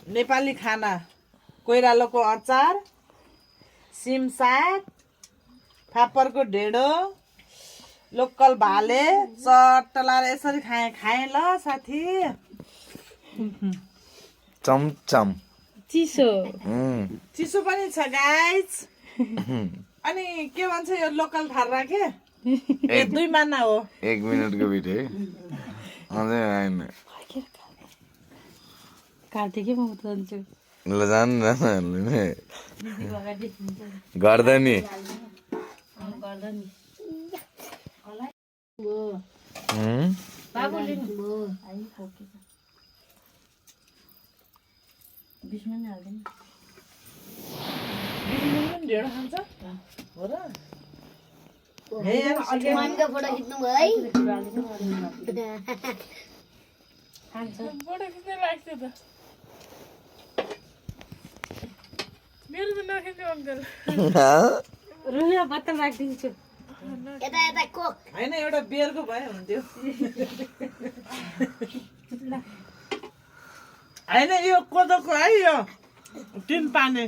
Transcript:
नेपाली खाना कोइरालोको अचार सिम साग फापरको ढेँडो लोकल भाले चट्ट लाएर यसरी खाएँ ल साथी चमचम चिसो चिसो पनि छ गाइज अनि के भन्छ यो लोकल थारा के 2 माना हो 1 मिनटको भिडियो अझै आएन कार्तिकै म उतार्छु ल जानु न गर्दा नि बाबुले बिस्मा नि हाल्दैन ढेँडो खान्छ हो र मम्मीको फोटो खिच्नु भयो है फोटो खिच्न लाग्छ त मेरो त नखिच्नु अङ्कल रुया बत्तल राखिदिन्छु यता यता कोक होइन एउटा बियरको भए हुन्थ्यो होइन यो कोदोको है यो 3 पाने